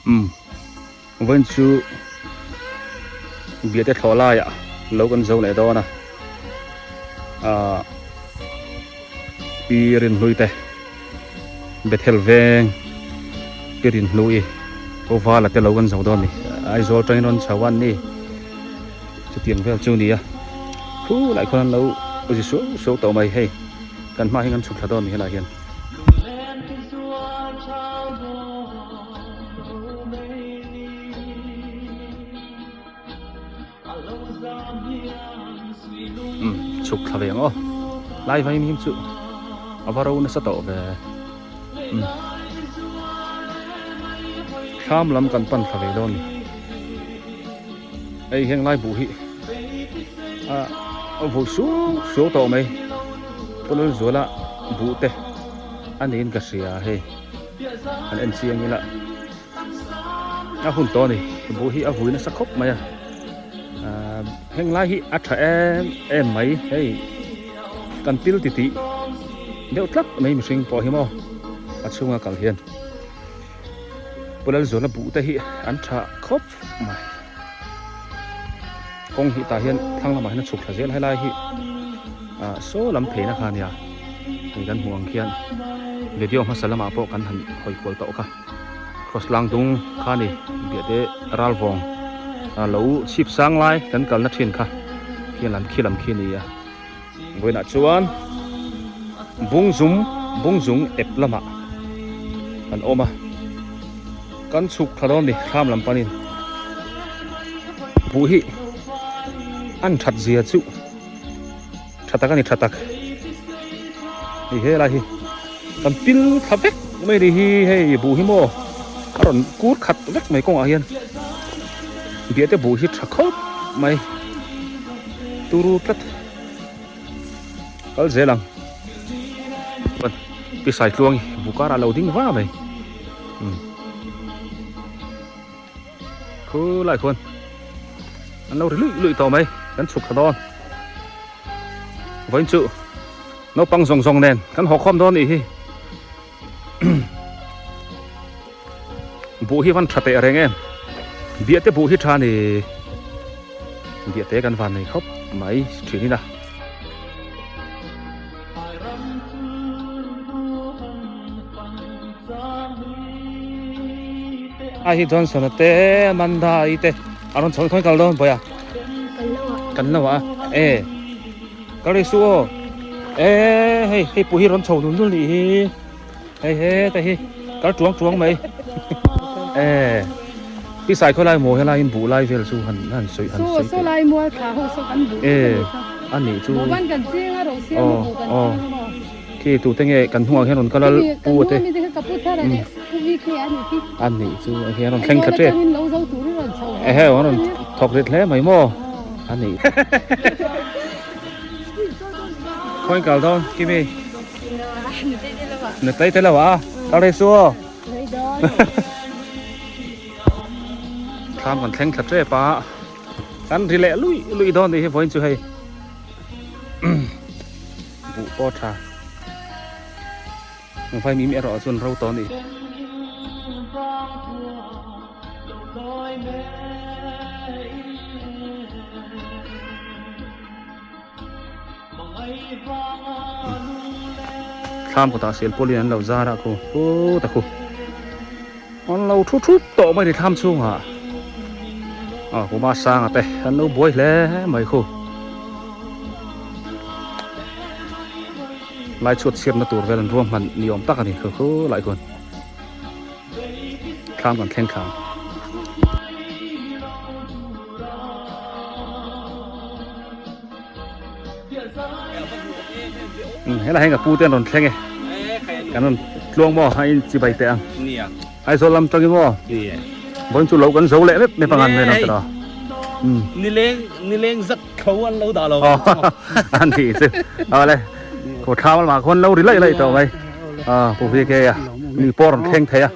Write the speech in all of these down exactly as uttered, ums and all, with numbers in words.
Um. Vawiin chu Biate Thlawh laia lou kan zo leh dawn a. A, Pi Rinhlui te, Bethel Veng, Pi Rinhlui, Pu Vala te lou kan zo dawn a ni. Aizawl aṭangin rawn chho a ni. Chutiang vel chu ni a. Khu lai khuan an lo zi suau suau tawh mai hei. Kan hma hi an chhuk thla dawn a ni helai hian. Um, chhuk thla veng aw. Lai vai mihem chu a va ro nasa tawh ve. Um. Thlam lam kan pan thla ve dawn a ni. Hei, heng lai buh hi, a, a vui suau suau tawh mai. Pu Lalzuala buh te a ni in ka hria hei. An en chiang ila a hun tawh a ni. Buh hi a vui nasa khawp mai a. A, heng lai hi a ṭha em em mai hei. Kan pil titih deuh tlat mai mihring pawh hi maw, a chhunga kal hian. Pu Lalzuala buh te hi an ṭha khawp mai. Kawng hi ta hian thlang lamah hian a chhuk thla zel helai hi, a, saw lam pheina kha a nia. Hei kan hmuh ang khian video hmasa lamah pawh kan han hawi kual tawh kha. Cross lang dung kha a ni, Biate Ralvawng, a, lo chhip sang lai kan kalna ṭhin kha. Khi lam, khi lam khi a ni a. Vawiinah chuan Bungzum, Bungzung ep lamah kan awm a, kan chhuk thla dawn a ni, thlam lam panin. Buh hi an ṭhat zia chu ṭha tak a ni, ṭha tak. Hei, helai hi kan pil thla vek mai ni hi, hei buh hi maw, a rawn kut khat vek mai kawngah hian. Biate buh hi ṭha khawp mai. Turu tlat. Kal zel ang. Pi Saitluangi buh karah lo ding va mai. Hmm. Khulai khuan an lo ri luih luih tawh mai, kan chhuk thla dawn. Vawiin chu naupang zawng zawng nen kan haw khawm dawn a ni hi. Buh hi van ṭha teh reng em. Biate buh hi ṭha a ni. Biate kan van nei khawp mai ṭhin in a. A hi Johnson te, Amanda i te, a rawn chho khawi kal dawn pawi a. Kan lo a. Kan lo a. E. Kal rei su aw. E, hei, hei pu hi rawn chho dul dul ni hi. Hei, hei, te hi. Kal chuang chuang mai. E. Pi Sai khawi lai maw, helai in buh lai vel chu han, han sawi, han sawi. Saw lai mual ṭha ho saw kan buh. E. A ni chu. Buh van kan ching a, ro siam a buh kan ching a maw. Khi tute nge kan hnungah hian rawn kal a, pu te. Ka pu thar a leh, pu V K a ni khi. A ni chu, a hian rawn thleng khat che. Lo zo tur hi rawn chho. E he, rawn thawk rit hle mai maw. A ni. Khawi kal dawn, Kimi. Na tlai te lo a. Kal rei su aw. Thlam kan thleng thla che pa. Kan ri leh luih luih dawn ni hi vawiin chu hei. Buh pawh ṭha. Hmang fai mi mi erawh chuan ro tawh a ni. Thlam kawtah Sialpualin an lo zar a khu, khu ta khu. An lo ṭhu ṭhup tawh mai ni thlam chhungah. A, Pu Masanga te, an lo buai hle mai khu. Lai chhuat chhirna tur vel an ruahman ni awm tak a ni khu, khu lai khuan. Thlam kan thleng thla. Hmm, helai heng ka pu te an rawn thleng e. Kan rawn tluang maw, a in chibai teh ang. Ni a. Aizawl lam aṭangin maw. Ni e. Vawiin chu lo kan zo leh mep mep ang an mai lam tera. Hmm. Ni leng, ni leng zat tho an lo dah lo. Aw, a ni chu. Aw le. Khaw thlam lamah khuan lo ri laih laih tawh mai. A, Pu V K a. Ni pawh rawn thleng thei a.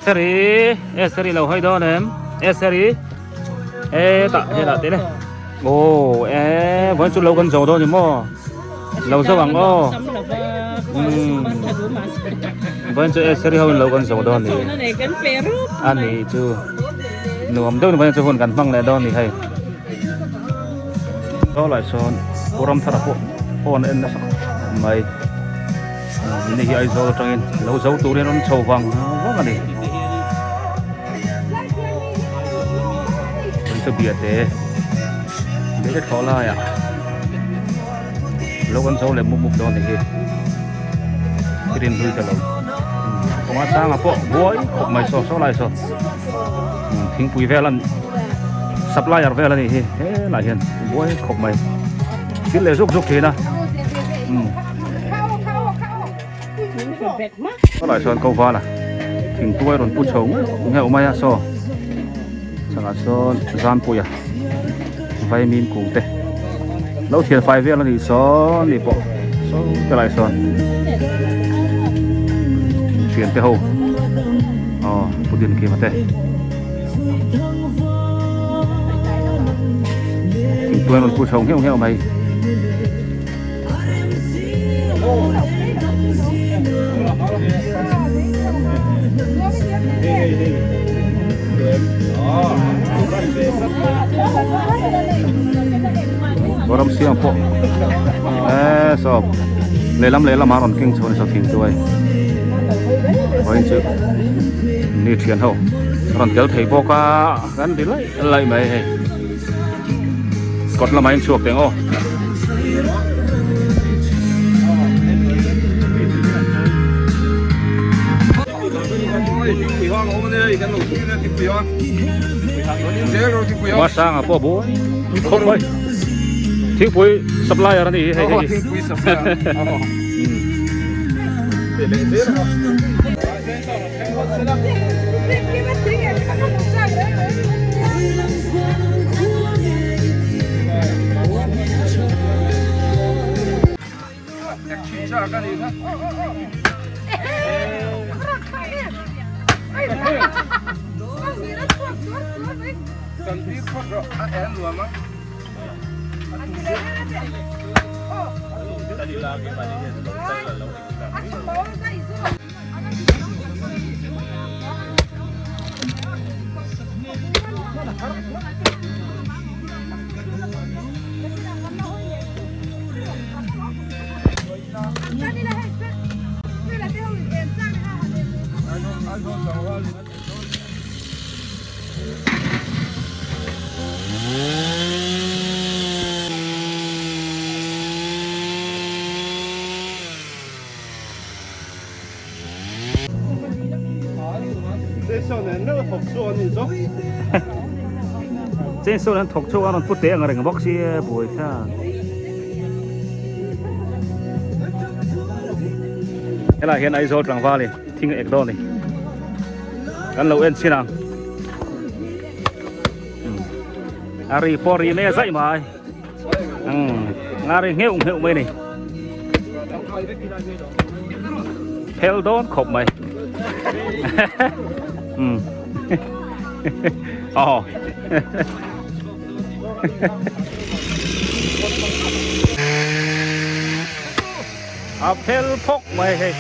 Seri, e seri lo hoi dao ne, e seri. E ta, e ta te ne. O, e, vei chu lo kan zo dao ni mo. Lo zo ang o. Vei chu e seri hoi lo kan zo dao ni. Ani chu. Nuam dao ni vei chu hon kan hmang le dao ni hai. Zo lai son, program thar a po, pon en na sak mai. Ni hi Aizawl atangin, lo zo tur in hon cho vang, vang a ni. Hon cho bia te. Bia te tho lai a. Lo kan zo le muk muk dao ni hi. Kirin hui ta lo. Kong a sang a po, buai, khop mai so, so lai so. Thingpui vel an. Supplier vel a ni hi, he lai hian, buai khop mai. Thil le zuk zuk thina. Hmm. Lai sawn ko vala. Thingtuai rawn pu chho ngeu mai a saw. Changah sawn zanpui a. Vaimim kung te. Lo thian fai vel a ni sawn ni pawh. Saw te lai sawn. Thian te ho. Aw, pu din kim a te. Thingtuai rawn pu chho ngheuh ngheuh mai. Varam siam pawh. Eh, saw. Lehlam lehlam a rawn keng chho ni saw thingtuai. Vawiin chu ni thian ho. Rawn tel thei bawk a. Kan ti lai lai mai hei. Kawt lamah in chhuak teng aw. Masang a pawh buai khawp mai. Thingpui supplier a ni hi hei. Aw, thingpui supplier. Aw. Hmm. Chainsaw nen lo thawk chu a ni zawk. Chainsaw nen thawk chu a rawn pu teh ang reng bawk si e, buai tha. Helai hian Aizawl tlangval in thing a ek dawn ni. Kan lo en chin ang. A ri pawh ri mai a zai mai. Ang, a ri ngheuh ngheuh mai ni. Phel dawn khawp mai. Hmm. Aw. A phel phawk mai hei.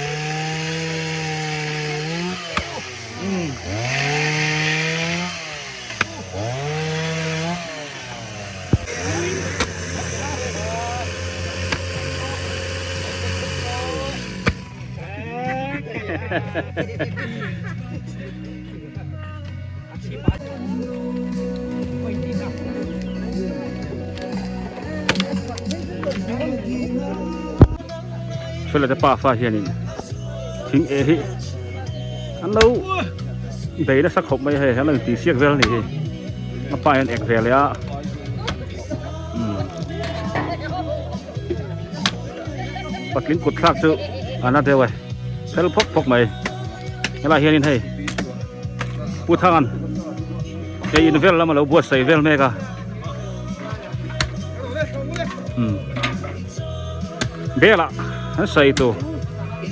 Hmm. Fela te pa fa hianin thing e hi an lo bei nasa khawp mai hei, an lo ti siak vel ni hi. A pa hian ek vel a. Hmm. Patling kuttlak chu a na deu e. Fel phok phok mai. Hela hian in hei. Pu Thangan. Kei in vel lam a lo buatsai vel mek a. Hmm. Bela. An sai tu.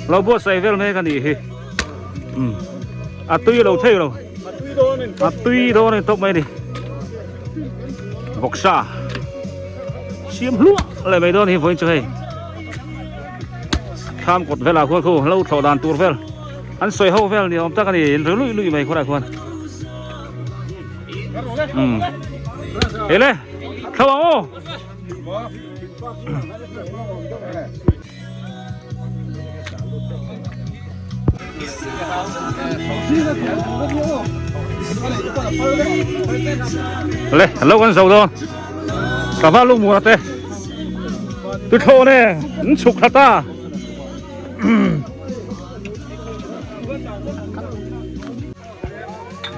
Lo buatsai vel mek a ni hi. Hmm. A tui lo thei lo. A tui dawn in tawp mai ni. Vawksa. Siam hlua leh mai dawn hi vawiin chu hei. Tham kawt vel a khuan khu lo thlawh dan tur vel. An sawi ho vel ni awm tak a ni, in ru lui lui mai khuan a khuan. Hmm. Ei le, thlawh ang aw. Le, lo kan zo dawn. Ka va lungmuan a te. Tu thaw ne, n chhuk kha ta.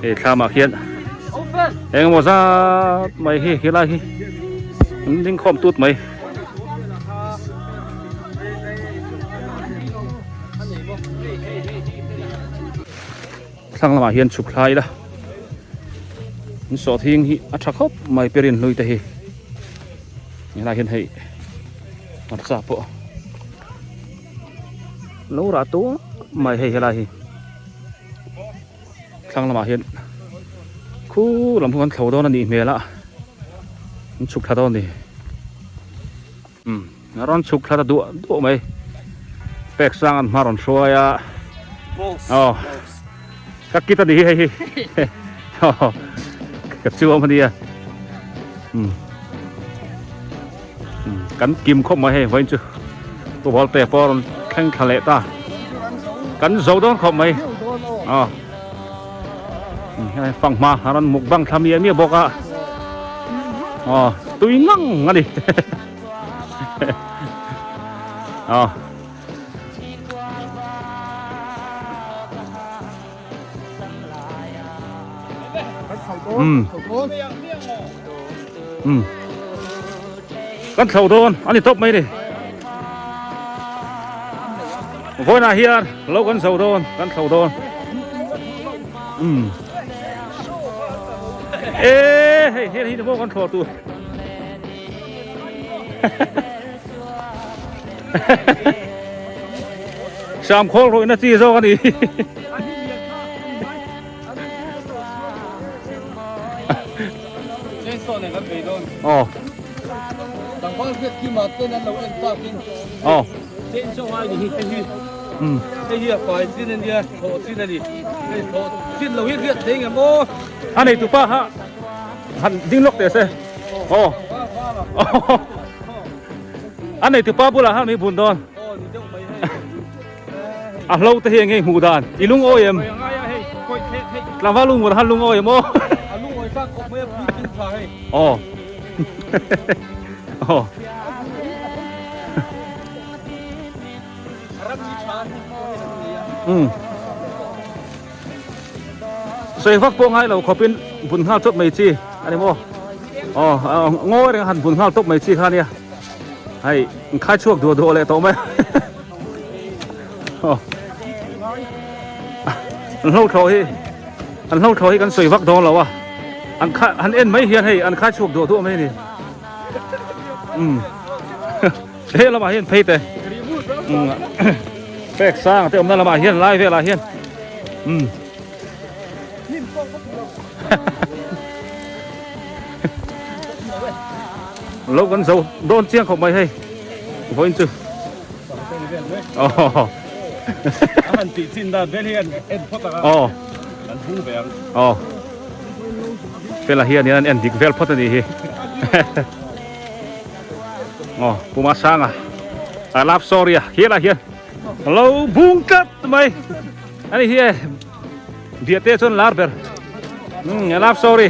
He thlamah hian engemaw zat mai hi, helai hi an ding khawm tut mai. Thlang lamah hian chhuk hla ila, an sawhthing hi a ṭha khawp mai, perin hlui te hi. Helai hian hei hmarcha pawh lo rah tuam mai hei, helai hi. Thlang lamah hian khu lam khu kan thlo dawn a nih hmel a, an chhuk thla dawn a ni. Hmm, a rawn chhuk thla ta duah duah mai. Pek sang an hma rawn hruai a. Box. Aw. Box. Ka kit a ni hi hei hi. Aw. Ka chuam a nia. Hmm. Hmm, kan kim khawp mai hei, vawiin chu. Pu Bawlte pawh rawn thleng thla leh ta. Kan zo dawn khawp mai. Aw. Hmm, hei, fanghma a rawn mukbang thla miah miah bawk a. Aw, tui ngang a ni. Aw. Hmm. Hmm. Kan thlo dawn a ni tawp mai ni. Vawiinah hian lo kan zo dawn, kan thlo dawn. Hmm. E, hei, hei, hei, maw kan thlo tu. Sam khawl rawh in a chi zawk a ni. Chainsaw nen kan bei dawn. Aw. Tlangval hriat kima ten an lo en takin. Aw. Chainsaw ngai ni hi, hei hi. Hmm. Hei hi a fai chin a nia, thawh chin a ni. Hei thawh chin lo hi hriat theih ngam aw. A neitu pa ha. Han ding lawk teh se. Aw. A neitu pa bulah han mi bun dawn. A hlo te hi eng nge hmuh dan? I lungawi em? Tlangval lungmuan han lungawi em aw? Aw. Aw. Um. Sawi vak pawh ngai lo khawpin bun nghal chawp mai chi a ni maw? Aw, a, ngawi reng han bun nghal tawp mai chi kha nia. Hei, an khai chhuak duah duah leh tawh mai. Aw. An hlo thaw hi, an hlo thaw hi kan sawi vak dawn lo a. An khai, han en mai hian hei, an khai chhuak duah duah mai ni. Um. He lamah hian phei te. Um. Pek sang te awmna lamah hian, lai velah hian. Um. Lo kan zo dawn chiang khawp mai hei. Vawiin chu. Aw. A han tih chin dan vel hi an en phawt ang a. Aw. An hung ve ang. Aw. Fel a hian an en dik vel phawt a ni hi. Aw, Pu Masanga. A love story a, hian a hian. Lo bung tlat mai. A ni hi e. Biate chuan lar ber. Hmm, a love story.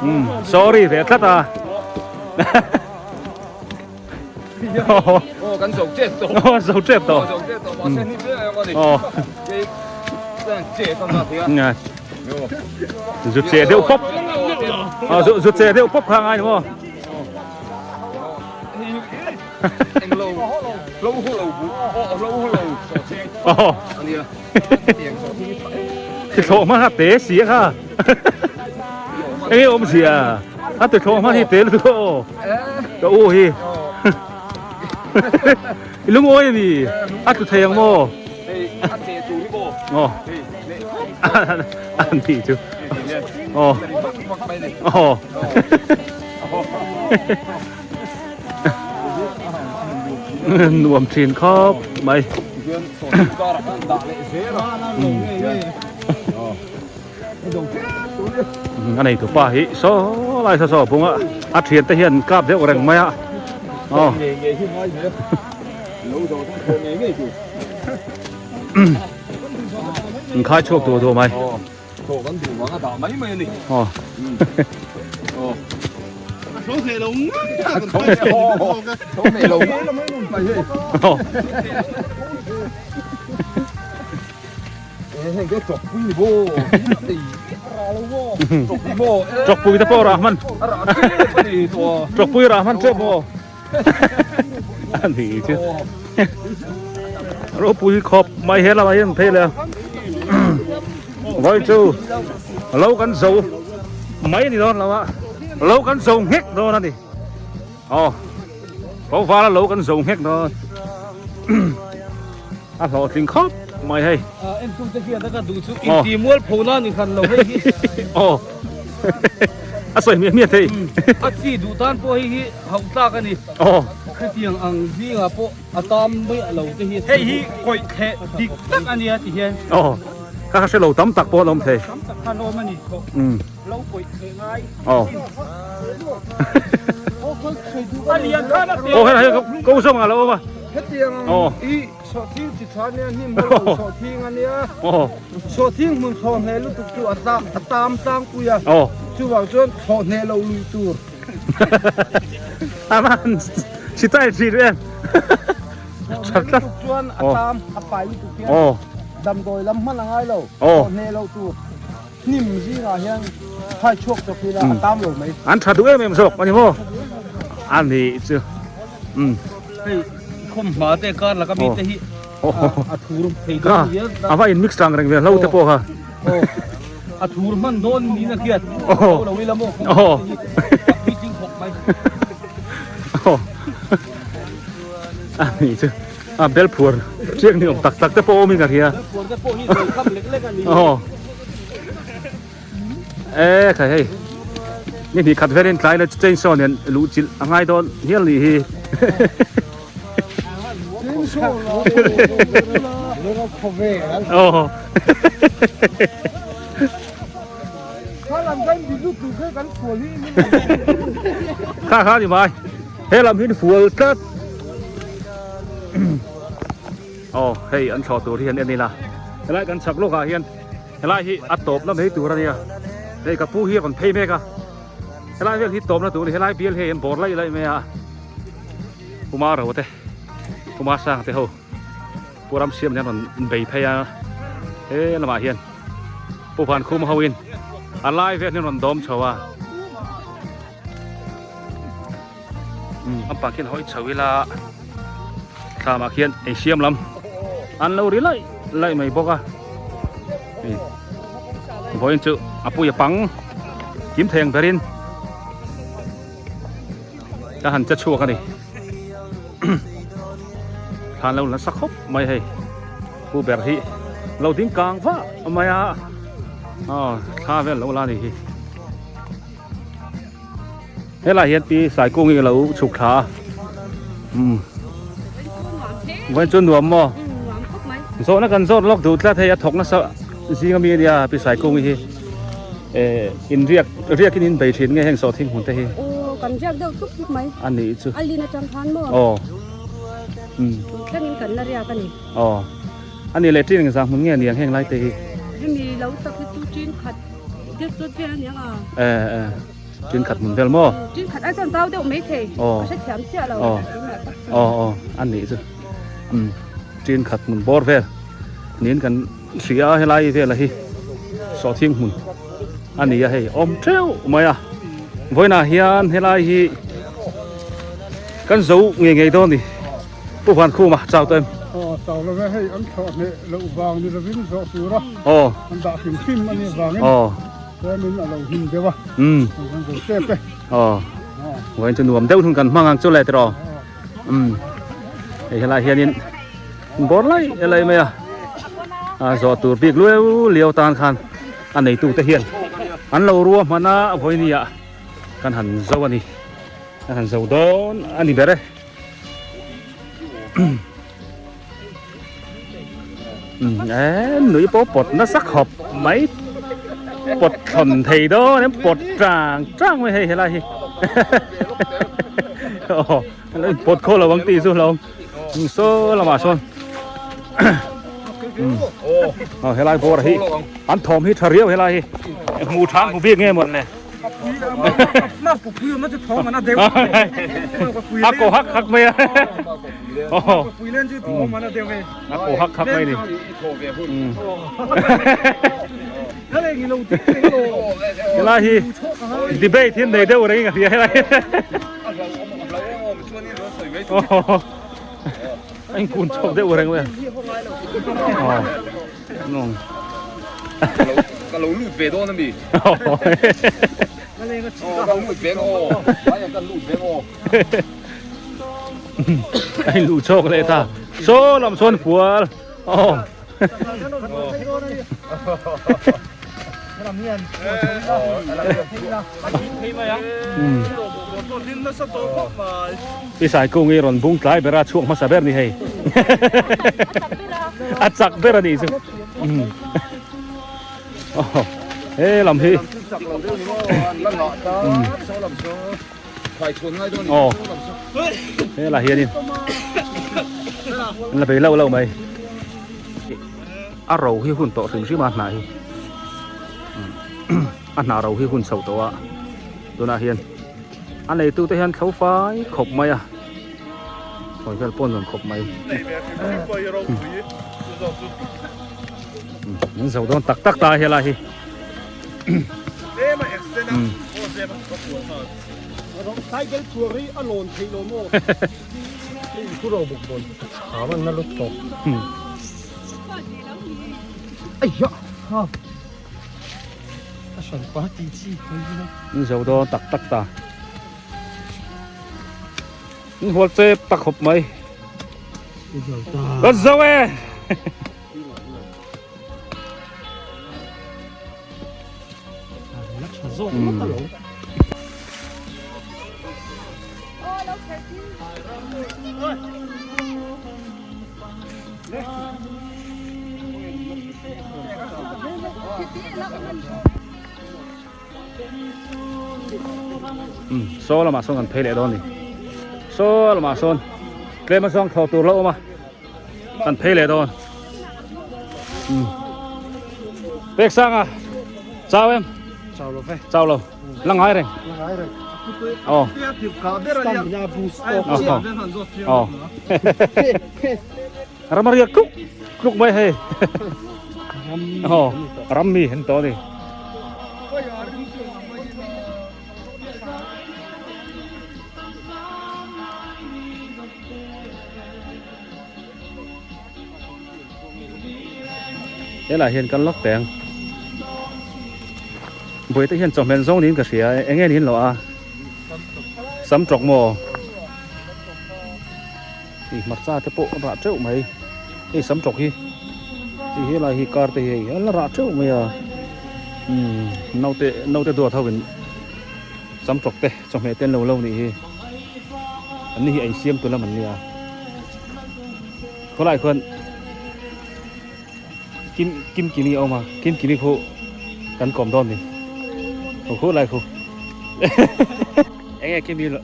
Hmm, sorry ve tlat a. Aw, kan zo ṭep tawh. Aw, zo ṭep tawh. Aw, zo ṭep tawh. Mahse, hmm, ni ber ang a ni. Aw. Kei kan che kan na thei a. Nga. Yo. Zu che deuh pawp. Aw, zu, zu che deuh pawp kha ngai ni maw. Hei, Ɔ. Ti tlok ma ha te si ha. Eng e om si a. Ha te tlok ma hi te lu ko. Ka u hi. Ilung oi ni. A tu thei ang mo. Ɔ. An ti chu. Ɔ. Ɔ. Nuam trin khop mai. A nei tu pa hi, saw lai saw saw bunga. A thian te hian kap deuh reng mai a. Ɔ. Khai chhuak tua tua mai. Ɔ. Ɔ. Chawkpui te pawh rah hman. Chawkpui rah hman tep maw. A ni chu. Ropui khawp mai he lam a hian phei le. Vawi chu lo kan zo mai ni dawn lo a. Lo kan zo nghek dawn a ni. Aw. Ko vala lo kan zo nghek dawn. A hlawhtling khawp mai hei. A, en tu te hian a ka duh chu, aw, inti mualphona ni khan lo hei hi. Aw. A sawi miah miah thei. Hmm. A chi duh tan pawh hei hi hauh tlak a ni. Aw. Khatiang ang zinga pawh a tam mai a lo te hi. Hei hi koih theh dik tak a nia ti hian. Aw. Kha hre lo tam tak pawh a lo awm thei. Tam tak kha lo awm a ni. Hmm. Lo koih thei ngai. Aw. A lian khan a te. Aw, hei, hei, ko, ko zawng a lo awm a. Khatiang ang, aw, i Sawhthing chi ṭha nia, hnim hawlh lo sawhthing a nia. Aw. Sawhthing hmun thaw hneh lutuk chu a ta-, a tam tlangpui a. Aw. Chuvang chuan thaw hneh lo lui tur. Aman, si tai si ren. Thaw hneh lutuk chuan a tam, a pai lutuk hian. Aw. Damdawi lam hman a ngai lo. Aw. Thaw hneh lo tur. Hnim zingah hian khai chhuak chawk hi la, a tam lo mai. An ṭha duh em em zawk a ni maw? A ni chu. Um. Hei, khawm hma te kar laka mi te hi, aw, a, a thur thei dawn a ni a. A va in mix tlang reng ve hlo te pawh kha. Aw. A thur hman dawn ni na khiat. Aw. Lo i la maw? Aw. Meeting khawp mai. Aw. A ni chu. A, bel phuar chiang ni awm tak tak te pawh awm in ka hria. Bel phuar te pawh hi zawi khap lek lek a ni. Aw. E, khai hei. Ni hnih khat velin tlai le chainsaw nen luh chilh a ngai dawn hial ni hi. Chainsaw la. Aw. Kha lam kan bi lutuk kha kan phual hi. Kha kha ni mai. He lam hin fual tlat. Aw, hei, an thlawh tur hi an en ila. Helai kan chhak lawkah hian, helai hi a tawpna mai tur a nia. Hei, ka pu hi a kan phei mek a. Helai vel hi tawpna tur ni, helai bial hei an bawr laih laih mai a. Pu Mara te, Pu Masang te ho. Pu Ramsiam hian rawn bei phei a. He lamah hian Pu Vankhum ho in a lai vel hian rawn dawm chho a. Um, an pang khian hawi chho ila. Thlamah khian ei siam lam an lo ri laih laih mai bawk a. Hei. Vawiin chu a pui a pang. Kim thei ang berin. Ka han che chhuak a ni. Thlan lo la sa khawp mai hei. Pu ber hi lo ding kang vah mai a. Aw, thla vel lo la ni hi. Helai hian Pi Saikung i lo chhuk thla. Hmm. Vawiin chu nuam maw? Hmm, nuam khawp mai. Zawhna kan zawt lawk duh tlat hei, a thawk nasa zinga mi a nia, Pi Saikung i hi. Eh, in riak, riak in in bei ṭhin nge heng sawhthing hmun te hi? Aw, kan riak deuh tuk tuk mai. A ni chu. A lin aṭang khan maw? Aw. Hmm. Thlengin kan la riak a ni. Aw. A ni leh ṭin engzah hmun nge a ni ang heng lai te hi? Hemi lo tak hi chu ṭin khat. Zet zet vel a ni ang a. Eh, eh. Ṭin khat hmun vel maw? Ṭin khat ai chuan zau deuh mai thei. Aw. A hrethiam chiah lo. Aw. Aw, aw, a ni chu. Um, ṭin khat hmun bawr vel. Niin kan hria helai vel a hi. Sawhthing hmun a ni a hei. Awm ṭheuh mai a. Vawiinah hian helai hi Kan zo ngeingei dao ni. Pu Van Khuma, chau tem. Aw, chau lo me hei, an thaw ne lo vang ni lo vin zo tu ra. Aw. An da khim khim an ni vang in. Aw. Te min a lo him de va. Mm. An zo te pe. Aw. Aw. Vawiin chu nuam deu hun kan hmang ang chu le tiro. Aw. Mm. Hei, hei lai hian in. Bawr lai, hei lai mai a. A, zo tur bik lueu liau tan khan. A neitute hian. An lo ruahman a, vawiin ni a. Kan han zo a ni. Kan han zo dawn a ni ber e. Mm, e, nui pawh pawt nasa khawp mai. Pawt thlawn thei dawn em, pawt tang tang mai hei, hei lai hi. Aw, pawt khawl lo ang tih chu lo. Mm, saw lamah sawn. Mm. Aw, hei lai bawr hi. An thawm hi ṭha riau hei lai hi. Hmu ṭha hmu bik nge maw le. Mapupui, mapupui, ma chu thawm a na deu. A ko hak hak mai a. Aw. Mapupui len chu thawm a na deu e. A ko hak hak mai ni. Mm. Hei lai hi. Debate hin nei deu reng a hia hei lai. Aw. An kun chawk deuh reng ve. Aw. Nung. Ka lo, ka lo lut ve dawn a mi. Aw. Aw, ka lut ve aw. Ai, ka lut ve aw. Ai, lut chawk leh ta. Saw lam sawn fual. Aw. Mm. I Saikung hi rawn bung tlai ber a, chhuak hmasa ber ni hei. A chak ber a ni chu. Mm. Aw. He lam hi. Mm. Aw. He lai hian in. La bei lo lo mai. A ro hi hun tawh hrim hrim a hna hi. A hna ro hi hun chho tawh a. Tunah hian a neitute hian thlo fai khawp mai a. Hawi vel pawn rawn khawp mai. Min zo dawn tak tak ta hi lai hi. Hmm. Cycle tour hi a lawn theih lo maw? Hei, khu ro bawk dawn. Kha man na lut tawh. Hmm. Ai ya. Ha. A hran pa ti chi. Min zo dawn tak tak ta. Min hual chep tak khawp mai. Min zo ta. Kan zo e. Hmm, saw lamah sawn kan phei leh dawn a ni. Saw lamah sawn tlem a zawng thaw tur lo awm a. Kan phei leh dawn. Hmm. Pek sang a. Chau em? Chau lo fe. Chau lo. La ngai reng. La ngai reng. Aw. Stamina boost. Aw. Aw. Ram a riak tluk tluk mai hei. Ram. Aw, ram mi hen tawh a ni. Helai hian kan lak teng. Buai te hian chawhmeh zo niin ka hria, eng nge niin lo a. Samtawk maw. Ih, hmarcha te pawh rah teuh mai. Hei, samtawk hi. Hei, helai hi kar te hi, a la rah teuh mai a. Hmm, naute, naute duat ho in samtawk te, chawhmeh te an lo lo nih hi. An ni hi ei siam tu lam an ni a. Khawlai khuan. Kim, kim kini a awm a, kim kini khu kan kawm dawn ni. Khu, khu lai khu. Eng nge kim ni lo,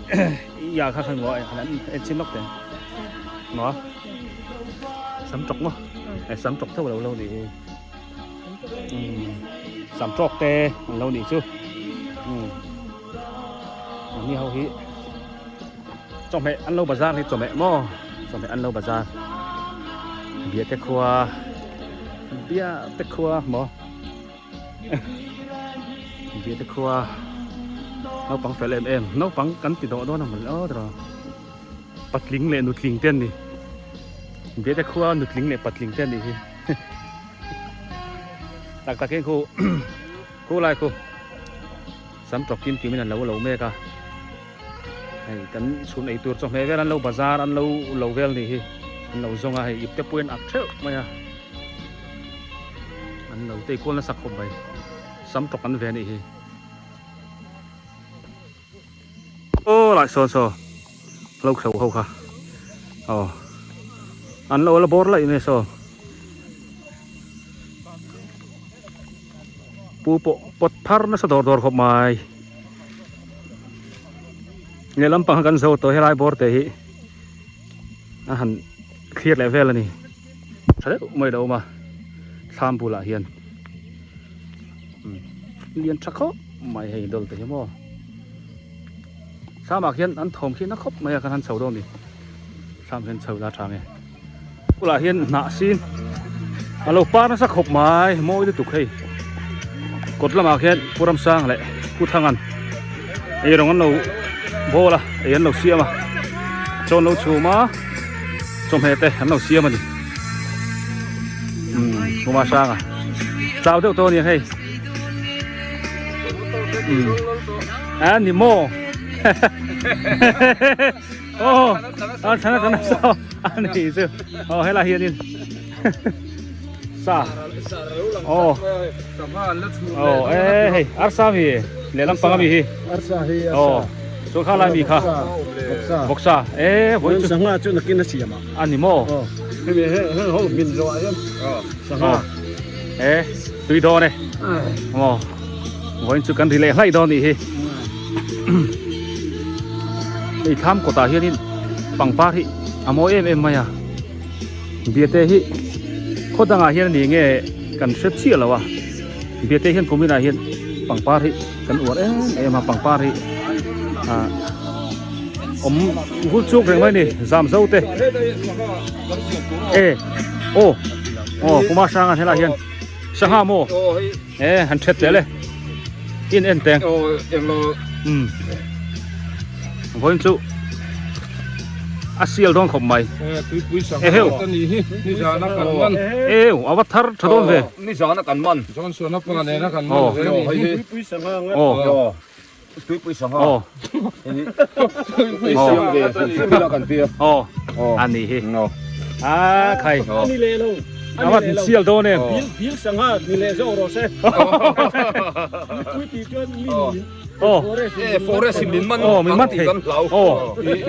i ya kha khan ngaw, an, an chin lawk te. Ngaw. Samtawk maw? Ai, samtawk tho lo lo ni. Hmm. Samtawk te, an lo ni chu. Hmm. An ni ho hi. Chawhmeh an lo bazar hi chawhmeh maw? Chawhmeh an lo bazar. Biate khua. Biate khua maw? Biate khua. Naupang fel em em. Naupang kan ti dawh dawn a maw le aw tiraw. Patling leh nutling ten ni. Biate khua nutling leh patling ten ni hi. Taktak hen ko, ko lai ko. Samtrok kim kim in an lo lo mek a. Hei, kan sun ei tur chom he vel an lo bazar, an lo lo vel ni hi. An lo zong a hei, ipte pui an ak theu mai a. An lo tei kual na sak khop mai. Samtrok an ve ni hi. O, lai saw saw. Lo khau hau kha. O. An lo la bor lai me saw. Pu po, pot phar na sa dor dor khop mai. Nge lampang kan zo to he lai bor te hi. A han clear level a ni. Tha deu mai deu ma. Thlam bul a hian. Hmm. Lian tha khop mai hei dol te hi maw. Sa mak hian an thawm khi na khop mai a kan han chho dawn ni. Thlam hian chho la tha nge. Bul a hian hnah sin. A lo par nasa khop mai, mawi lutuk hei. Kawt lamah khian Pu Ramsang leh Pu Thangan ei rawng an lo bawl a, ei an lo siam a. Chaw an lo chhum a, chawhmeh te an lo siam a ni. Hmm, Pu Masanga. Chau deuh tawh a ni hei. Hmm. A ni maw? Aw, a, thana, thana, so, a ni chu. Aw, helai hian in. Sa. Aw. Aw, e, hei, arsa mi, leh lampang a mi hi. Arsa hi, arsa. Aw. Chuan kha lai mi kha. Vawksa. Vawksa. E, vawiin chu. Sangha chu nakin a siam a. A ni maw? Aw. Hemi, he, he, ho, min zo a hian. Aw. Sangha. Aw. E, tui dawn e. Aw. Vawiin chu kan ri leh hlai dawn nih hi. Hei thlam kawtah hianin pangpar hi a mawi em em mai a. Biate hi khaw dangah hian a ni nge kan hre chiah lo a. Biate hian kuminah hian pangpar hi kan uar em em a, pangpar hi, a, awm vul chuk reng mai ni, zam zo te. E, aw, aw, Pu Masanga helai hian. Sangha maw? Aw, hei. E, han ṭhet teh le. In en teng. Aw, en lo. Hmm. Vawiin chu a sial dawn khop mai. E, tuipui sangha. E, heu. Ta ni hi, ni zana kan man. E, a va thar ṭha dawn ve. Aw, ni zana kan man. Johnson-a pa nena kan man. Aw. Hei, hei, hei. Tuipui sangha nga. Aw. Aw. Tuipui sangha. Aw. Hei. Tuipui sangha. Aw. Tuipui sangha kan tia. Aw. Aw. A ni hi. Aw. A, khai. Aw. A ni leh lo. A va sial dawn em. Aw. Bil, bil sangha ni leh zo rawh se. Aw. Tuipui ti chuan min. Aw. Aw. Forest. E, forest min man. Aw, min man thei. Kan hlau. Aw. I,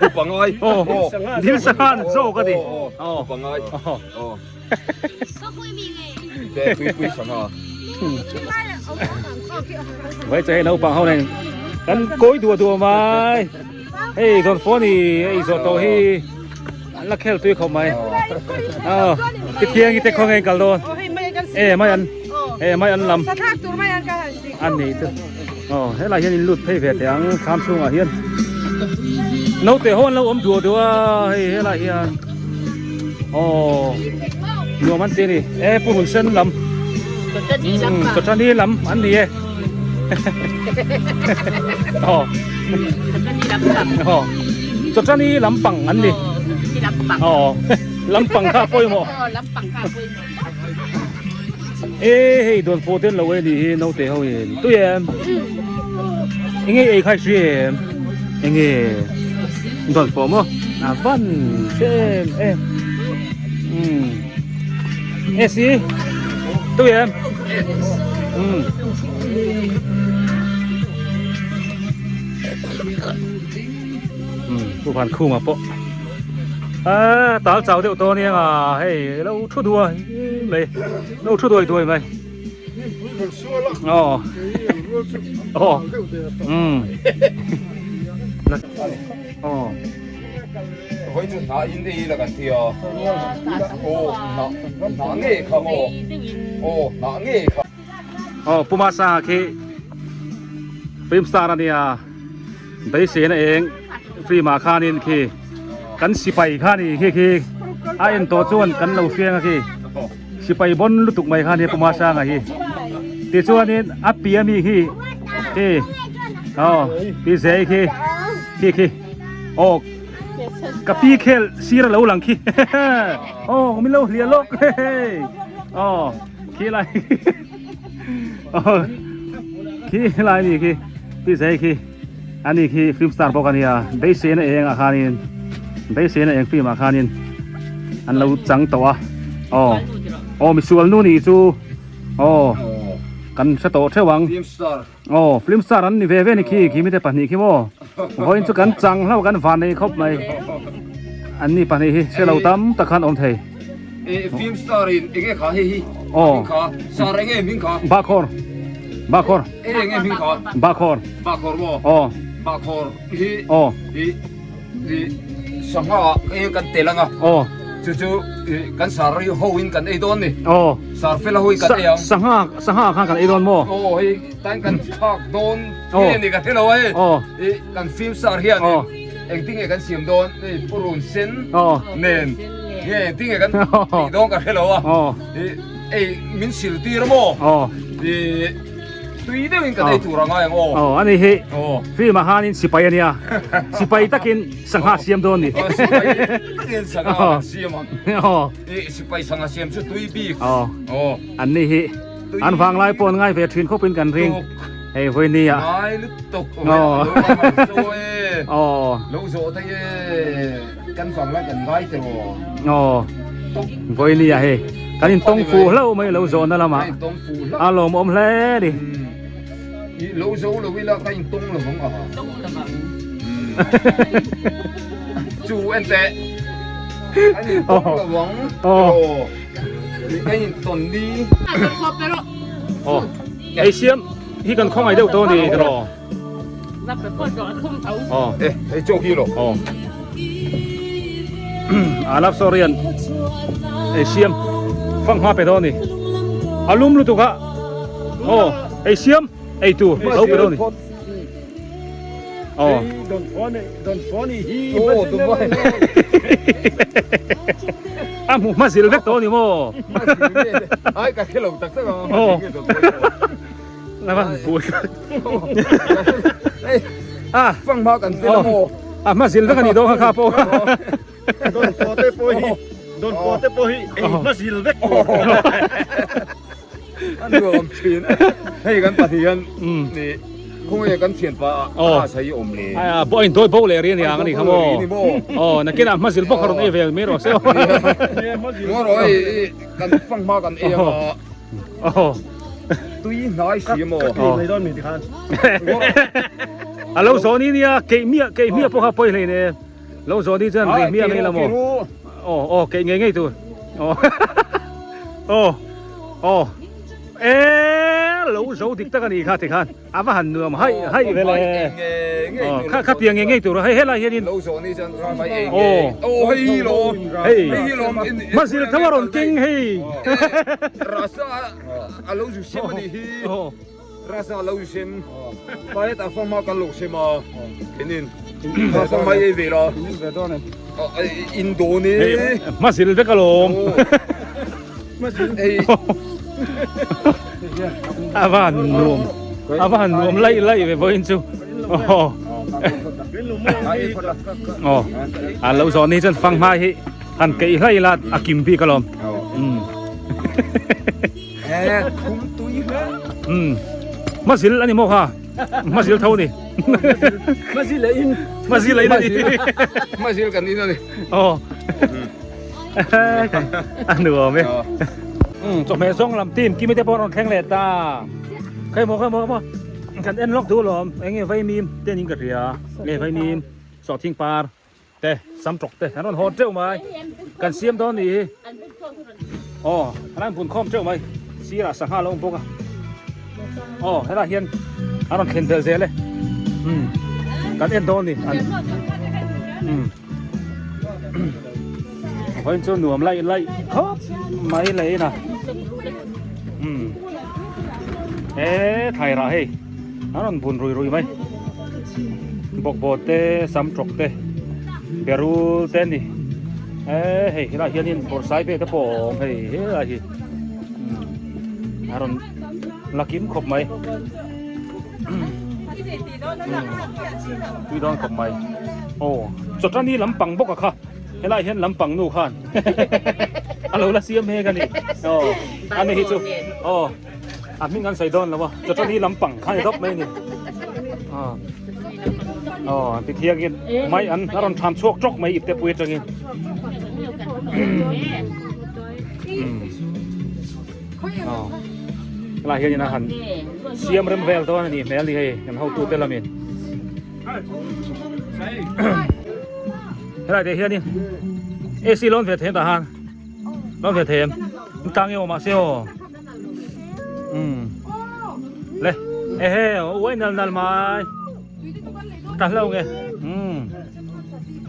tupangai. Aw. Aw. Dil sangha zo ka ti. Aw, aw. Aw. Tupangai. Aw. Aw. Te, tuipui sangha. Vai, chu hei naupang ho nen kan kawi duah duah mai. Hei, dawn fawh ni, hei, zawh tawh hi. An la khel tui khawp mai. Aw, ti thiang i te khaw nge kal dawn. E, mai an. E, mai an lam. An ni chu. Aw, helai hian in lut phei ve teh ang, thlam chhungah hian. Naute ho an lo awm duah duah a, hei, helai hian. Aw, nuam an ti ni. E, Pu Hun Sen lam. Chaw ṭha ni lam. Hmm, chaw ṭha ni lam an ni e. Aw. Chaw ṭha ni lam pang. Aw. Chaw ṭha ni lam pang an ni. Aw, chaw ṭha ni lam pang. Aw. Lam pang kha pawimawh. Aw, lam pang kha pawimawh. E, hei, dawn fawh ten lo e ni hi, naute ho hi. Tui em? Eng nge ei khai si em? Eng nge? Dawn fawh maw? A van sem e. Hmm. E si. Tui em? Hmm. Hmm, Pu Van Khuma pawh. A, tal chau deuh tawh a ni ang a, hei, lo thu duai mai. Lo thu duai duai mai. Aw. Aw. Hmm. Aw. Hoi chu hna in ei la kan ti a. Aw, hna, hna nge kha maw. Aw, hna nge kha. Aw, Pu Masanga khi film star a ni a. Beiseina eng film-ah khanin khi kan sipai kha ni khi khi a en tawh chuan kan lo hria ang a khi. Sipai bawn lutuk mai kha ni Pu Masanga hi. Tichuanin a pi a mi khi khi. Aw, pi zei khi. Khi khi. Aw. Ka pi khel sira lo lang ki. O, mi lo hlia lok. O, ki lai. O, ki lai ni ki. Pi zai ki. Ani ki film star bok a ni a. Beisei na eng a khanin. Beisei na eng film a khanin. An lo chang to a. O. O, mi sual nu ni chu. O. Kan sa to thewang. Film star. O, film star an ni veve ni ki, ki mi te pani ki mo. Voi chu kan chang hlak kan van nei khop mai. An ni pani hi, se lo tam tak khan om thei. E, film star in, enge kha hi hi. O. Hming kha, star enge hming kha. Bakhor. Bakhor. E, enge hming kha. Bakhor. Bakhor mo. O. Bakhor hi. O. Hi. Hi, sangha, e, kan te langa. O. Chu chu, e, kan sar ri ho in kan ei dawn ni. O. Sar fela ho in kan ei ang. Sangha, sangha khan kan ei dawn mo. O, hi, tan kan thak dawn. O. Hi ni kan helo e. O. E, kan film sar hian. O. Engtin nge kan siam dawn, e, purun sen. O. Nen. Hi, engtin nge kan ei dawn kan helo a. O. E, ei, min sil tir mo. O. E, Tui deuhin kan ei tur a ngai ang aw. O, ani hi. O. Film a hanin sipai a nia. Sipai takin sangha siam dawn ni. O, sipai takin sangha siam ang. O. E, sipai sangha siam chu tui bik. O. O. Ani hi. Tui. An vang lai pawn ngai ve thin khopin kan ring. Tuk. Hei, voi ni a. Ngai lutuk. O. Lo zo e. O. Lo zo thei e. Kan vang lai kan ngai te ro. O. Voi ni a he. Kan intong fu hlauh mai lo zawhna lama. Kan intong fu hlauh. A lawm awm hle ni. Hmm. I lo zo lo ila kan intong lo vang a. Tong lo vang. Hmm. Chu en te. Kan intong lo vang. O. O. Kan intong ni. A, kan kho pero. O. Ei siam. Hi kan kho ngai deuh to ni ro. O. E, ei, chok hi lo. O. A love story an. Ei siam. Fang hma pe dawn ni. A lum lutuk a. O. Ei siam. Ei tu. Lo pe dawn ni. O. Ei, don't funny, don't funny. Hi, o, don't funny. A hmu hma zil vek dawn ni maw. Hma zil vek. Ai, ka hre lo tak tak a. O. Hma zil vek. Lama bu. Ei. A. Fang hma kan zil maw. A, hma zil vek a ni dawn kha po. Dawn po te po hi. Dawn po te po hi. Ei, hma zil vek. An nuam chin. Hei, kan Pathian. Mm. Ni. Kung e kan thian pa. O. A, sa i om ni. A, bo in doi bo le ri ni ang ni kha mo. Ni mo. O, na kina hma zil bo kha ron e vel mi ro se. Mo ro, ei, ei, kan fang hma kan e a. O. Tui hnai si maw. Ka, ka, ka, o. Nei dawn mi ti khan. A lo zaw ni ni a, kei mi a, kei mi a po ha poi hlei ne. Lo zaw ni chuan ri mi a ngei la maw. O, o, kei ngei ngei tu. O. O. O. E, lo zaw dik tak a ni kha ti khan. A va han nuam hai, hai ve le. O, kha, kha tiang ngei ngei tur, hai, helai hianin. Lo zaw ni chan, mai e. O. O, hei hi lo. Hei. Hei hi lo, in, in, hma zil tho a rawn keng hei. O. E, rasa, a lo zu sem a ni hi. O. Rasa lo sem. Pai ta fang hma kan lo sem a. Kenin. Fang hma e ve la. O, e, in do ni. Hei, hma zil vek a lawm. O. Hma zil. Ei. A va han nuam. A va han nuam lai lai ve vawiin chu. O. O. A lo zaw ni chuan fang hma hi han kei hlai la a kim bik a lawm. O. Mm. E, khum tui hlak. Mm. Hma zil a ni maw kha? Hma zil tho ni. Hma zil a in. Hma zil a in a ni. Hma zil kan in a ni. O. Mm. A nuam e. O. Mm, chawhmeh zawng lam team, Kimi te pawh rawn thleng leh ta. Khai maw, khai maw, khai maw. Kan en lawk duh lawm. Eng nge vaimim te ning ka hria. Nge vaimim. Sawhthing par. Te, samtawk te, an rawn haw teuh mai. Kan siam dawn ni hi. Aw, an rawn bun khawm teuh mai. Sirah sangha lo awm bawk a. Aw, helai hian an rawn thlen belh zel e. Hmm. Kan en dawn ni. An, hmm. Vawiin chu nuam laih laih khawp mai leh in a. Hmm. E, thairah hei. An rawn bun rui rui mai. Bawkbaw te, samtawk te, berul te ni. E, hei, helai hianin bawrhsaipe te pawh a awm hei, helai hi. Hmm. An rawn la kim khawp mai. Hmm. Tui dawn khawp mai. Aw, Chawṭani Lampang bawk a kha. Helai hian Lampang nu khan a lo la siam hek a ni. Aw, a ni hi chu. Aw, a hming an sawi dawn lo a. Chawṭani Lampang khan a dawp mai a ni. Aw. Aw, ti thiangin mai an a rawn ṭham chhuak ṭawk mai iptepui aṭangin. Hmm. Aw. Helai hian in a han siam rem vel dawn a ni hmel ni hei, kan hotute lamin. Helai te hian in A C lawn ve thei ta han. Lawn ve thei em? Tang e aw mahse aw. Hmm. Le. Ehe, uai nal nal mai. Ta hlauh nge. Hmm.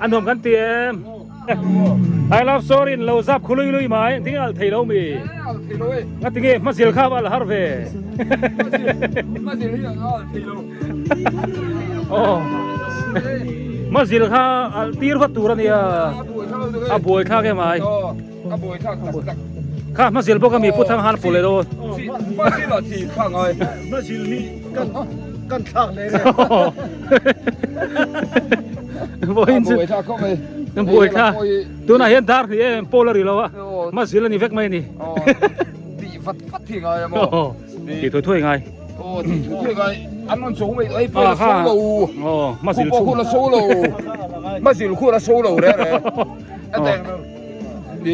A nuam kan ti em? I love Sorin lo zap khu lui lui mai. Ti nge al thei lo mi. Al thei lo e. Nga ti nge Hmazil kha va la har ve. Hmazil, Hmazil hi al thei lo. Aw. Hmazil kha al tir vat tur a nia. A buai thla lo tu e. A buai thla ke mai. Aw. A buai thla tak tak. Kha Hmazil bawk a mi Pu Thanghan pu le dawn. Chi, Hmazil a chi kha ngai. Hmazil hi kan, kan thlak le nge. Vawiin chu. A buai thla khawp mai. Buai thla. Tunah hian dar hnih em pawl a ri lo a. Aw. Hmazil a ni vek mai a ni. Aw. Tih vat vat hi ngai a maw. Aw. Tih thuai thuai ngai. Aw, tih thuai thuai ngai. An rawn chho mai, ei, pawl la so lo. Aw, Hmazil chho. Khu pawl khu la so lo. Hmazil khu la so lo re re. Aw. E,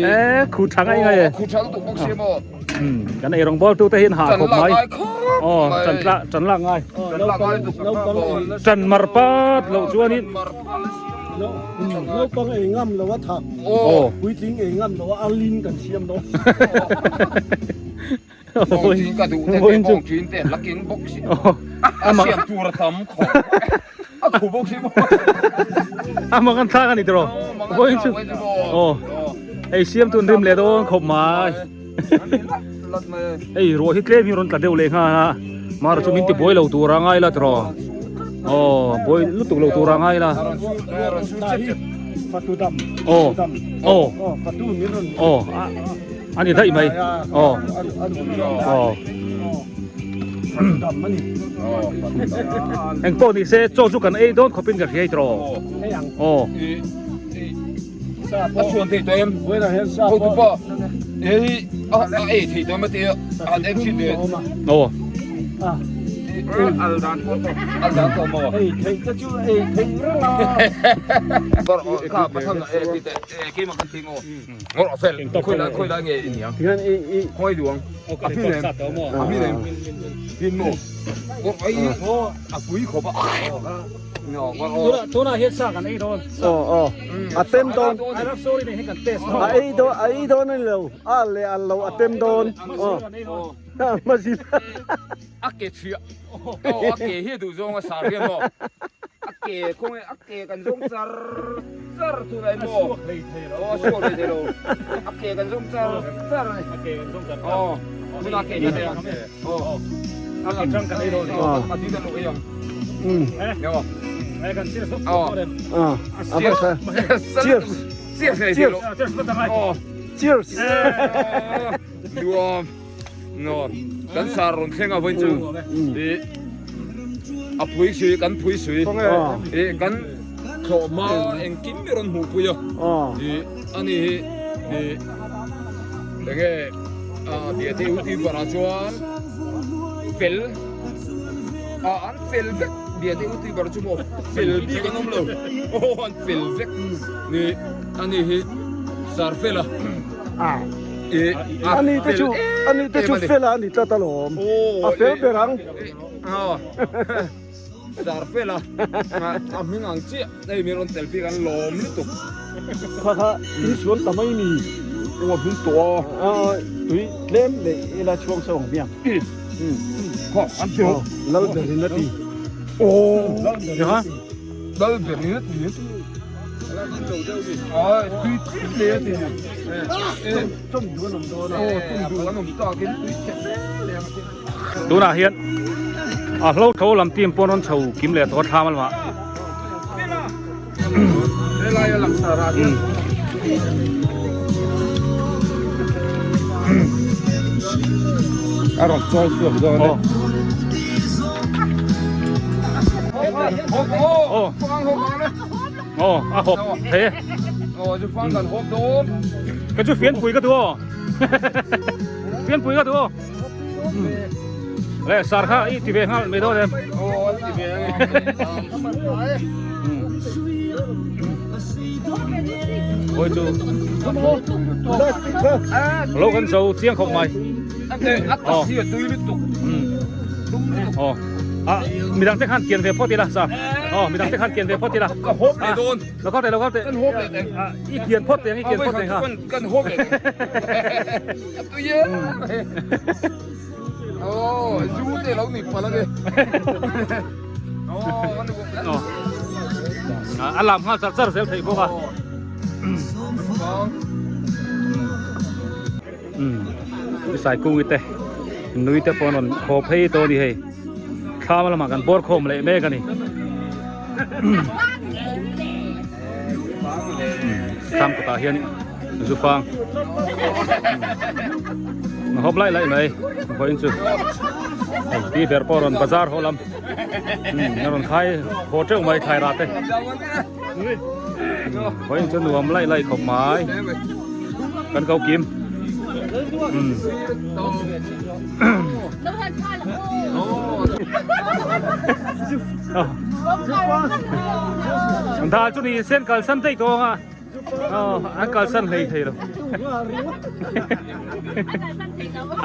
khu ṭha ngai ngai e. Khu ṭha lutuk bawk si maw. Hmm, kan eirawngbawl tute hi an ha khawp mai. Ṭan lak ngai khawp mai. Aw, ṭan lak, ṭan lak ngai. Ṭan lak ngai lutuk. Ṭan mar pat loh chuan in. Ṭan mar pat. Naupang ei ngam lo a thak. Aw. Puitling ei ngam lo a, a lin kan siam lo. Bawngtling ka duh te, bawngtling te la keng bawk si. Aw. A siam tur a tam khawp. A khu bawk si maw. Ama kan thlak a ni tiraw. Aw, ama kan thlak a ni tiraw. Aw. Aw. Ei siam tun rim leh dawn khawp mai. Lat mai. Ei, ruah hi tlem hi rawn tla deuh leh nghal a. Mahse chu min ti buai lo tur a ngai la tiraw. Aw, buai lutuk lo tur a ngai la. Fatu dam. Aw. Fatu dam. Aw. Aw, fatu min rawn. Aw. A ni daih mai. Aw. Aw. Engpawh ni se, chaw chu kan ei dawn khawpin ka hria tiraw. Aw. A suan thei tawh em? Hotupa. Ei, a, a ei thei tawh em a ti a, a en si de. Aw. Al dan tawh, al dan tawh maw. Ei thei ta chu, ei thei reng a. Ka pathang e ti te, e, keima kan ti ngo. Ngawrh fel. Khawi la, khawi la nge i ni ang. Tiang i, i. Khawi duang. A hming em? A hming em? Tin maw. Ngawrh ai. A pui khawp a. Tuna, tuna hian sa kan ei dawn. Aw, aw. A tem dawn. I love Sorin hi kan test. A ei dawn, a ei dawn a ni lo. A le a lo a tem dawn. Aw. Hmazil. A ke chhia. Aw, a ke hi duh zawng a sa riam maw. A ke kawng e, a ke kan zawng char char tu lai maw. A suak hlei thei lo. Aw, a suak hlei thei lo. A ke kan zawng char char. A ke kan zawng char char. Aw, tuna ke ni te. Aw. A ke chang kan ei lo ni. Aw. A ti kan lo ei ang. Mm. Eh? Yo. Eh, kan cheers. Aw. Ah. Cheers. Cheers. Cheers. Cheers. Aw. Cheers. Eh. Duam. Naw, kan sar rawn thleng a vawiin chu. Mm. I, a phui sui, kan phui sui. Kawng e. I, kan thlawh hma engkim mi rawn hmuh pui a. Aw. I, a ni hi, i, eng nge, a, Biate YouTuber-a chuan fel, a, an fel vek. Biate YouTuber chu maw, fel bik an awm lo. Aw, an fel vek. Ni, a ni hi, sar fel a. A. E, a ni te chu, a ni te chu fel a ni tlat alawm. Aw, a fel ber ang. E, aw. Sar fel a. A, a hming ang chiah. Hei, mi rawn tel bik an lawm lutuk. Kha kha, in suan ta mai ni. Aw, a hming tawh a. A, tui tlem leh ela chhuang sa ang hmiang. E. Hmm. Kha, an tih. Aw, Lalberin a ti. Aw. Lalberin a ti. Lalberin a ti. Ai, tui thlip leh a ti. E, e. Chawm duh an awm dawn a. Aw, chawm duh an awm takin tui thlip leh a ti. Tunah hian a hlo tho lam team pawn rawn chho kim leh tawh a thlam a lamah. Helai a langsar a hian. A rawn chawi suak dawn e. Aw. Aw. Ɔ, a hop. He. Ɔ, chu fang kan hop do. Ka chu fian pui ka tu ɔ. Fian pui ka tu ɔ. Hmm. Le, sar kha, i ti ve ngal me do dem. Ɔ, ti ve. Hmm. Oi chu. Lo kan so chiang khop mai. Ante, a ta si a tui lutuk. Hmm. Ɔ. A, midang te khan kian ve phot ti la, sar. Ɔ, midang te khan kian ve phot ti la. Ka hop le don. Lo kau te, lo kau te. Kan hop le te. A, i kian phot te, i kian phot te ha. Kan, kan hop le te. Ka tui e. Ɔ, zu te lo ni pa la ke. Ɔ, ni ko. Ɔ. A, a lam ha char char sel thei ko ka. Ɔ. Um, i sai kung i te, nui te pon on kho phei to ni hei. Tham la ma kan bor khom le me ka ni. Um, tham ko ta hian zu fang. Um, hop lai lai mai. Ko in chu. Hei, ti ber por on bazar ho lam. Um, na ron khai hotel mai khai ra te. Hoi, chu nuam lai lai khop mai. Kan kau kim. Um. An da chu ni sen kal san tei to nga. Ɔ, an kal san hlei thei lo.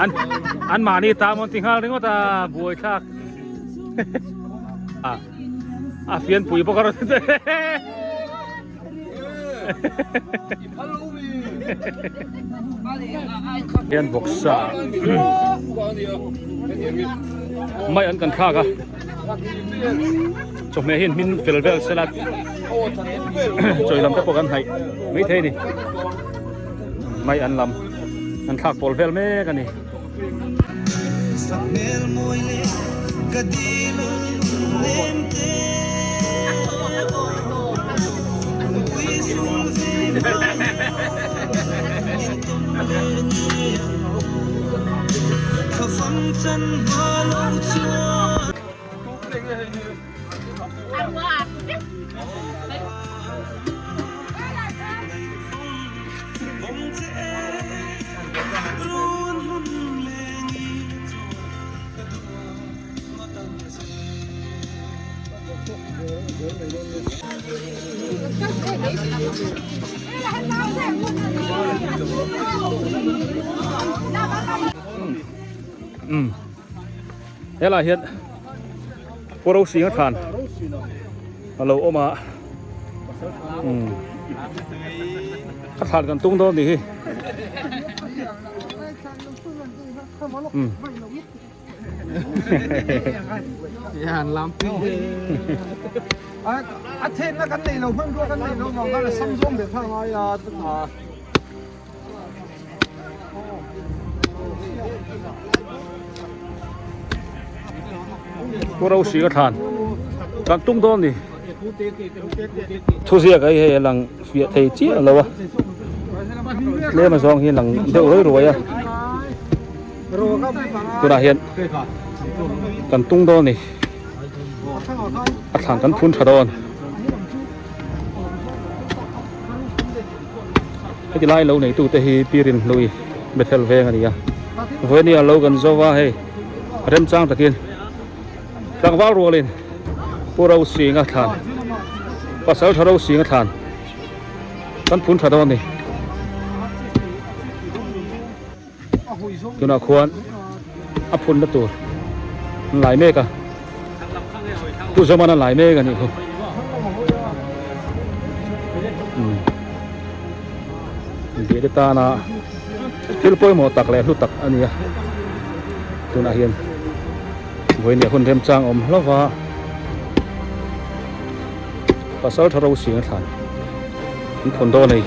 An, an mani ta mon ti nghal ring ta buai thak. A, a fian pui bawk a ro. Hian vawksa. Mai an kan thlak a. Chawhmeh hian hmin fel vel sela. Chawi lam te pawh kan hnaih mai thei a ni. Mai an lam an thlak pawl vel mek a ni. Um. Helai hian Pu Rosinga thlan a lo awm a. Um. A thlan kan tung dawn ni hi. Um. Yan lam pi. A, a thenna kan nei lo hman ruok kan nei lo vang khan a sam zawm ve thar ngai a. Pu Rosinga thlan kan tung dawn ni. Thuziak a hei a lang fiah thei chiah lo a. Tlem a zawng hi a lang deuh ruai ruai a. Tunah hian kan tung dawn ni. A thlan kan phun ṭha dawn. Heti lai lo neitute hi Pi Rinhlui Bethel Veng a ni a. Vawiina lo kan zo a hei. Remchang takin tlangval rualin Pu Rosinga thlan, Pasalṭha Rosinga thlan kan phun ṭha dawn ni. Tunah khuan a phunna tur an lai mek a, tu zawm an lai mek a nih khu. Hmm. Biate tana thil pawimawh tak leh hlu tak a ni a. Tunah hian vawiina hun remchang awm hlauh a, Pasalṭha Rosinga thlan an phun dawn a ni.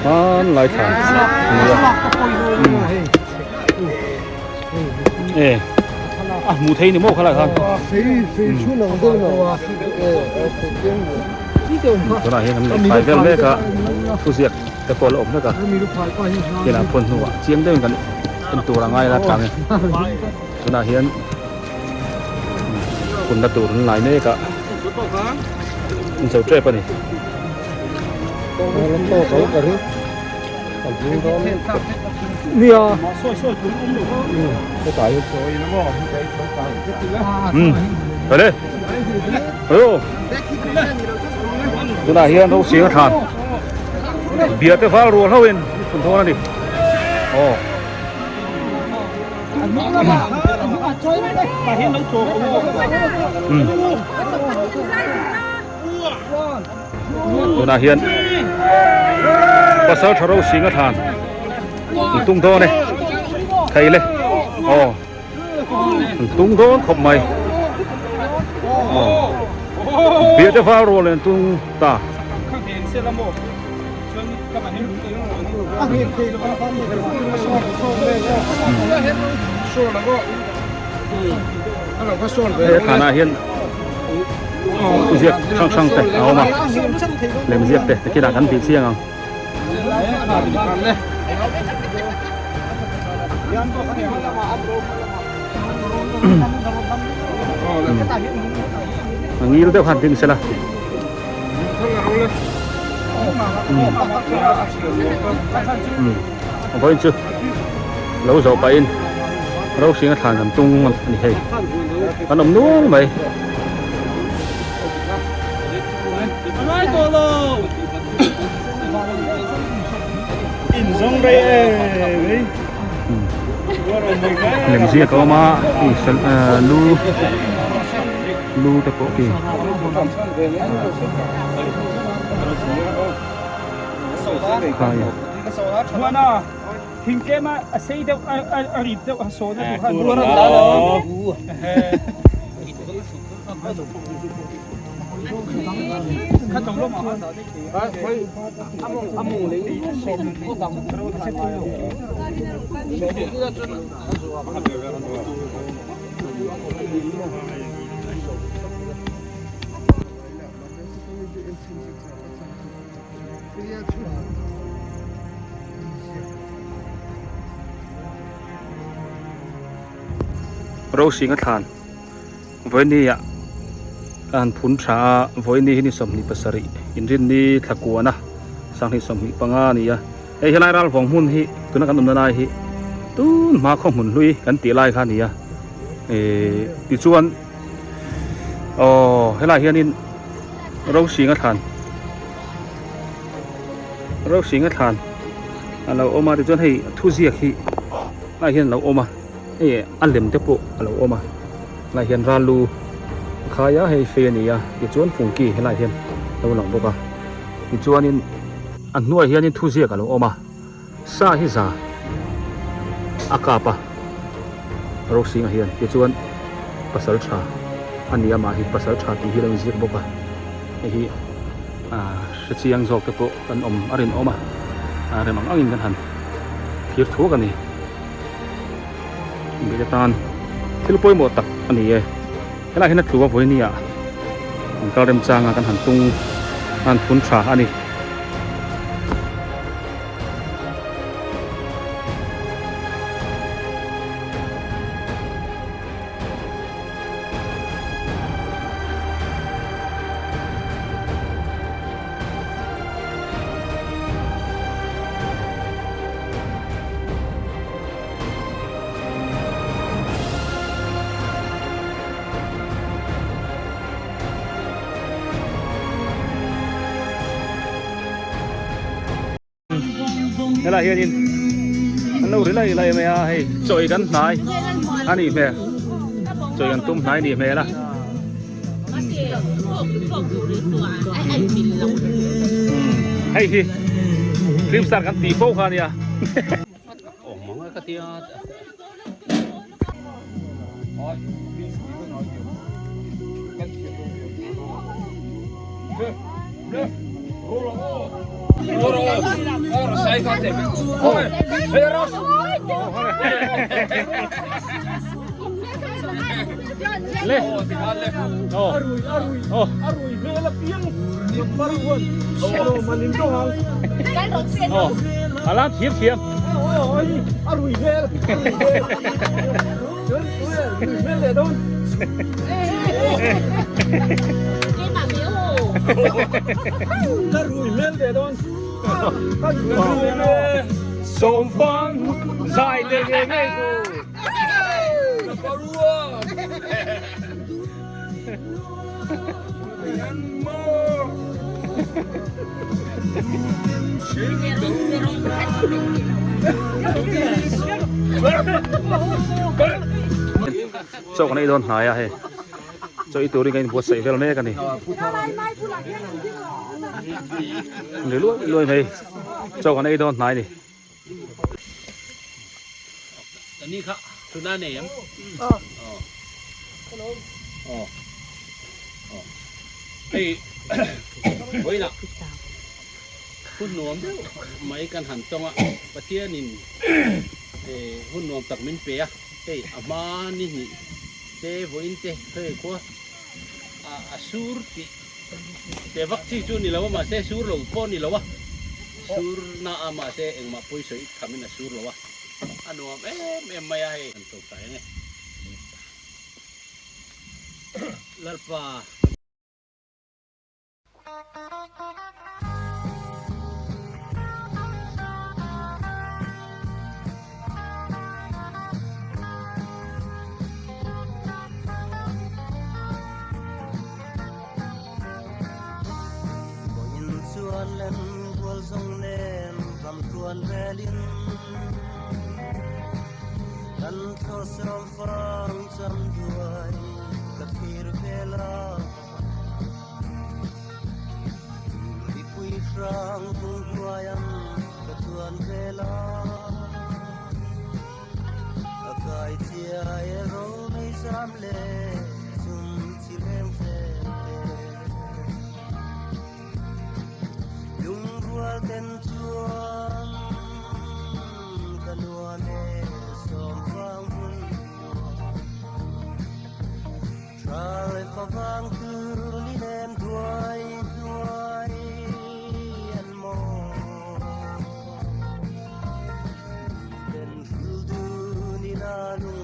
Hmanlai thlan a ni a. Hmm. E. A, hmuh theih a ni maw kha lai khan. Tunah hian an fai vel mek a, thuziak te pawh a la awm hlek a. Tunah phun hnuah chiang deuhin kan en tur a ngai la tlang e. Tunah hian phunna tur an lai mek a. Sau trip a ni. Ni a. Hmm. Pele. Aio. Tuna hian Rosinga Thlan. Biate Valrual hlauin. Tun tho a ni. Aw. Hmm. Tuna hian Pasalṭha Rosinga Thlan. Tung dawn e. Thei le. Aw. Tung dawn khawp mai. Aw. Biate Valrual in tung ta. He thlan a hian, ziak hrang hrang te a awm a. Lem ziak te, te kila kan ti chiang ang. A ngil deuh han ding sela. Hmm. Hmm. Vawiin chu lo zawh pahin Rosinga Thlan kan tung a ni hei. Kan awm nual mai. Inzawng rei e. Hmm. Lem ziak a awm a, i, sal, eh, lu, lu te pawh khi. Khai. Huan a, thingkema a sei deuh, a, a, a rit deuh, a saw deuh, a, tu ram la lo. Rosinga Thlan. Vawinia a han phun ṭha a, vawiin ni hi ni sawmhnih pasarih, Inrinni thla kuana, sanghnih sawmhnih panga a ni a. Hei, helai Ralvawng hmun hi, tuna kan awmna lai hi, tun hma khaw hmun hlui kan tih lai kha a ni a. E, tichuan, aw, helai hianin Rosinga Thlan. Rosinga Thlan a lo awm a, tichuan hei thuziak hi lai hian lo awm a. Hei, a lem te pawh a lo awm a. Lai hian ral lu khai a, hei fe a ni a, tichuan fungki helai hian lo lang bawk a. Tichuanin a hnuai hianin thuziak a lo awm a. Sa hi za a kap a. Rosinga hian, tichuan pasalṭha a ni a, ama hi pasalṭha tih hi lo inziak bawk a. Hei hi, a, hre chiang zawk te pawh kan awm a rinawm a. A, rem ang angin kan han thlir thuak a ni. Bik atan thil pawimawh tak a ni e. Helai hian a tlu a, vawinia an kal remchanga kan han tung, han phun ṭha a ni. Helai hianin an lo ri lai lai mai a, hei, chawi kan hnai a ni hmel. Chawi kan tum hnai a ni hmel a. Hmm. Hei hi, film star kan ti fo kha a ni a. Le. Oh. Arui, arui. Oh. Arui, mela piang. Number one. Oh, malin dong ang. Oh. Alam thiam thiam. Oh, oh, arui, mela. Arui, mela. Arui, mela dong. Ka rui mel de don. Ka rui mel de. Som fang zai de de de. Chau ka nei don nai a he. Chau i turi ka in buat sai vel me ka ni. Ni luai, luai me. Chau ka nei don nai ni. Ani ka, tuna ne em. Oh. Oh. Oh. Ei, oi la. Hun nuam mai kan han tong a, Pathian in, eh, hun nuam tak min pe a. Ei, ama ni ni. Te vo in te, hei kua. A, a sur ti. Te vak ti chu ni lo ma se sur lo po ni lo a. Sur na a ma se eng ma pui so it kamin a sur lo a. A nuam em em mai a he. An to kai nge. Lalpa. Ko in chuan lem kual zong nem ram tuan velin. Kan thaw sawm fang cham duai ka thlir vel a. Mipui hrang tung hnuaiah ka chuan vel a. A kai chiah e ro mei sam le chum chi leng hle. Lungrual ten chuan ka nuam e sawm fang hun nuam. Ṭhal fa vang tu ni nem duai duai an maw. Ten thil du ni na lung